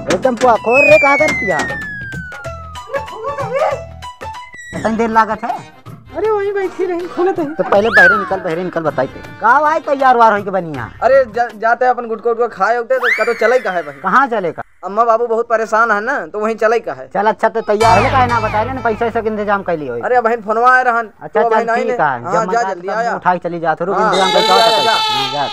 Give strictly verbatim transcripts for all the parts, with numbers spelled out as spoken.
एकदम पोखोर रे, का करतिया? इतनी देर लागत है? अरे वहीं बैठी रही, खोलत है। तो पहले बहरे निकल, बहरे निकल, बताई ते। का भाई तैयार वार होई के बनिया? अरे जा, जाते अपन गुटका उटका खाए उठे तो कतो चले का है भाई? कहाँ चले का? अम्मा बाबू बहुत परेशान है ना, तो वहीं चले का है। चल अच्छा, तो तैयार हो, काहे ना बता रहे ना, पैसा वैसा के इंतजाम कर लियो। अरे भाई फोनवा आए रहन, अच्छा, तो भाई चल नहीं ठीक ने। है, हाँ, जब जा मंगा जल्दी तो आया। उठा के चली जात हो, रुक, हाँ, इंतजाम जल्दी करके आया, आओ, जा। हाँ, जा।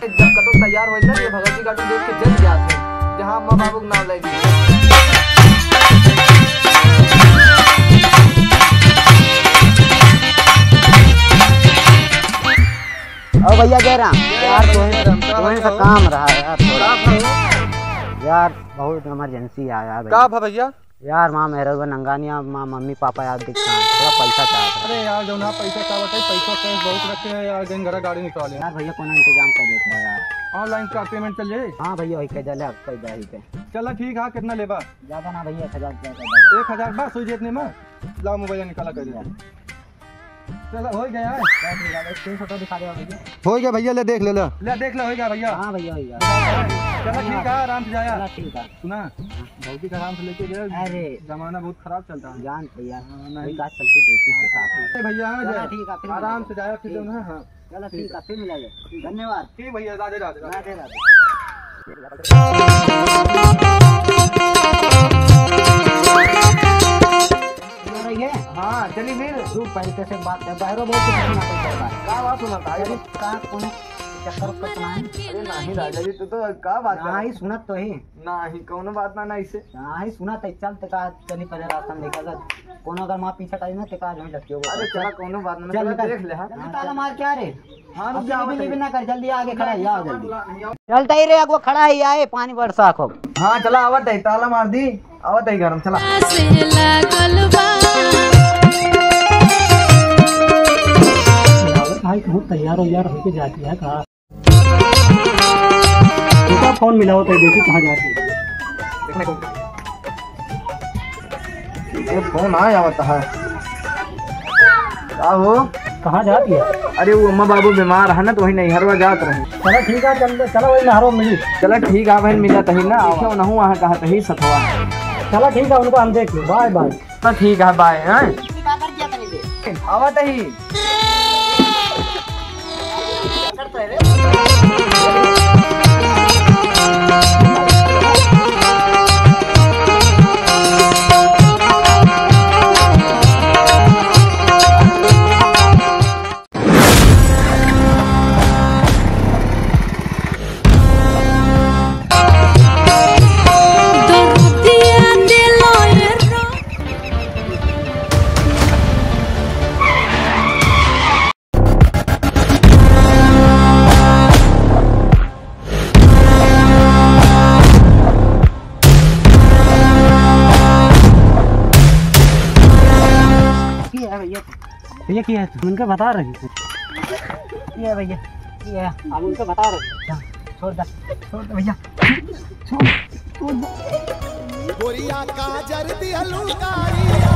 जब कतौ तैयार होई ना, ये भगत जी का देख के जल जात है, जहाँ अम्मा बाबू के नाम ले ली। ओ भैया जयराम, जय यार राम, तोहे, जय राम, का तोहे से भैया? काम रहा यार थोड़ा। का भैया? यार बहुत इमरजेंसी आया भैया। का भा भैया? यार माँ मेहररुआ नंगानिया, माँ मम्मी पापा यार दिखता है, थोड़ा पैसा चाहत है। अरे यार जौन आप पैसा चाहत है, पैसा कैश बहुत रखे हैं यार, गन घरा गाड़ी निकाले। यार भैया कोनो इंतजाम कर देता है यार। ऑनलाइन का पेमेंट कर ले? हाँ भैया वही कर दे, ले आप कर दे यही पे। चला ठीक है, कितना लेबा? ज्यादा ना भैया, एक हजार रुपया कर दे। एक हजार बस हो जेतने में। लाओ मोबाइल निकाला कर दे। चला, हो गया है। बस, बस, बस, तीन सौ तो दिखा दे भैया। हो गया भैया, ले देख ले, ले। ले देख ले, हो गया भैया। हाँ भैया, हो गया। चला, ठीक है, आराम से जाया। चला, ठीक है। सुना, भौजी का आराम से लेके जाए। अरे। जमाना बहुत खराब चलता है। जान भैया, हाँ, नहीं। वही बात चलती देखी तो काफी। अरे भैया, हाँ, चला, जाए। ठीक है, फिर आराम मिलेंगे। से जाया, फिर ठीक। जो है, हाँ। चला, ठीक है, फिर मिला जाए। धन्यवाद। ठीक भैया, राधे, राधे, राधे। राधे, राधे। रही है? हाँ, चली फिर। तू पहले से बात कर, बाहरों बहुत कुछ सुना था। का बात सुना था? अरे, का कोनो चक्कर उक्कर तो नहीं? अरे नहीं राजा जी, तू तो का बात कर? नहीं, सुनत तो ही। नहीं, कोनो बात ना, ना इसे। नहीं, सुनत है, चल ते का चली पहले रास्ता में निकल जा। कोनो अगर माँ पीछे करी ना, ते का जो लग गयो। अरे चला, कोनो बात ना, चल चला निकल। देख ले, हाँ। ताला मार क्या रे? हाँ, अब रुक जा, जिलेबी बताइए। लेबी ना कर, जल्दी आगे खड़ा है, आ जल्दी। चलता ही रे, अगो खड़ा है, आए, पानी बरसा खूब। हाँ, चला, आवत है, ताला मार दी, आवत है घर में, चला। से लागल बा। भाई, बहुत तैयार हो यार, होके जाती है कहाँ? उनका फोन मिला होता है, देखी कहाँ जाती है। देखने को। ये फोन आया होता है। का हो? कहाँ जात है? अरे वो अम्मा बाबू बीमार है ना, तो वही नैहरवा जात रहे। चला ठीक है, चल, चला वही नैहरवा मिली। चला ठीक है, बहन मिला तही ना, क्यों ना हुआ है, कहा तही सथवा। चला ठीक है, उनको हम देख लो, बाय बाय। तो ठीक है, बाय, हैं? आवत ही। ये है भैया, भैया क्या है? उनका बता रही है। ये है भैया, ये है। अब उनका बता रही है। छोड़ दे, छोड़ दे भैया। छोड़, छोड़ दे। गोरिया काजर दिहलू कारिया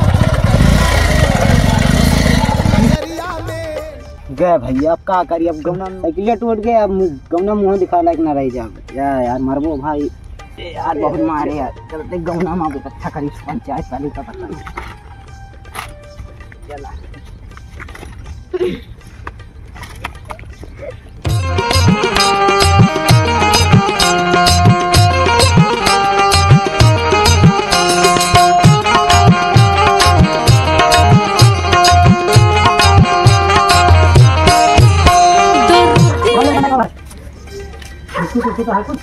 नजरिया में। गए भैया, अब का करी, अब गौना में साइकिलिया टूट गए, अब मु-, गौना मुँह दिखा लायक ना रह जाब। या यार, मरबो भाई। ए यार, बहुत मारे यार। चलते गौना में अब अच्छा करी, पंचायत वाली का पता। चला। बिस्कुट उस्कुट है कुछ?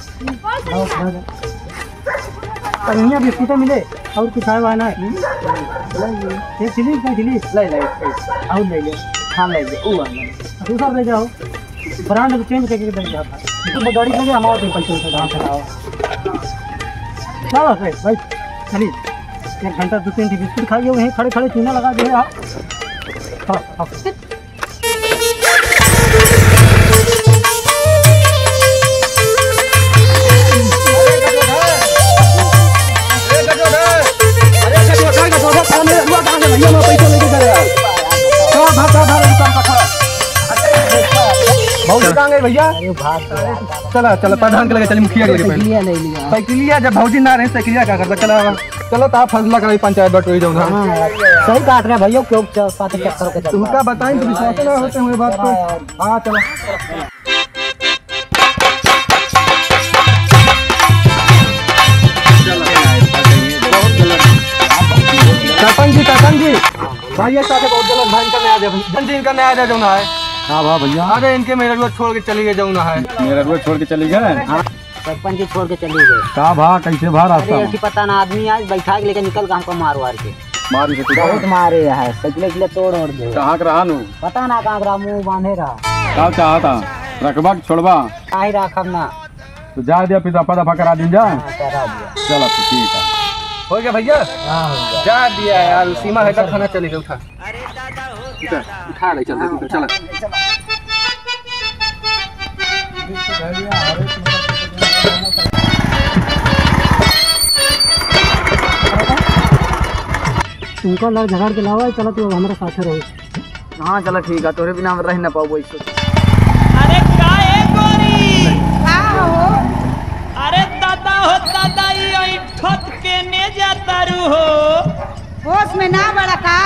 और यहाँ बिस्कुट मिले और कुछ है वहाँ ना? एक चिली, एक चिली। ले ले, और ले ले। हाँ, ले ले, वो वाला। दूसरा ले जाओ, ब्रांड चेंज करके दे जाओ। तो गाड़ी लगे हमारा तो पैसे उठा, हाँ, चलाओ। क्या बात है भाई? चलिए, एक घंटा दो तीन बिस्कुट खाइए, वहीं खड़े खड़े चूना लगा दिए आप। हाँ, हाँ। भौजी कहाँ गई? भैया, अरे भाग गया। चला, चला, प्रधान के लगे चली, मुखिया के लगे पहले। साइकिलिया ले लिया। साइकिलिया जब भौजी ना रहे, साइकिलिया का करता? चला, चला, तो आप फैसला कराई, पंचायत बटोरी जाऊँ ना। हाँ, सही काट रहे भैया, क्यों च-, साथ चक्कर के चलता तुमका है। बताएं तो विश्वास ना होते हुए बात को। हाँ, चला। सरपंच जी, सरपंच जी, भाई, ये साथे बहुत गलत, भाई, इनका न्याय दे, भाई। जन जी, इनका न्याय दे, जो ना है। का भा भैया? अरे, इनके मेहरुआ छोड़ के चली गई, जो ना है। मेहरुआ छोड़ के चली गए? हाँ, सरपंच जी छोड़ के चली गए। का भा, कैसे भा रास्ता अरे, में? ऐसी पता ना, आदमी आज बैठा के लेके निकल गया हमको मार वार के। मारी से तू बहुत मारे है, साइकिल के लिए तोड़ ओड़ दे। कहाँ के रहा नू? पता ना कहाँ के रहा, मुँह बांधे रहा। का चाहता? रखबा के छोड़बा? काहे राखब ना। तो जा दिया, फिर दफा दफा करा दीन जा। हाँ, करा दिया। चला, तो ठीक है। हो गया भैया? हाँ, हो गया। जा दिया यार, सीमा है, खाना चले गए, उठा। उठा, उठा ले, चल, चल, चल। उनका लड़ झगड़ के लावा, चला तू अब हमारे साथे रहो। हाँ, चला ठीक है, तोरे बिना हम रह ना पाऊ ऐसे। अरे का ए गोरी? का हो? अरे दादा हो दादा, ई ऐठत के ने जातारू हो? होश में ना बड़ा का?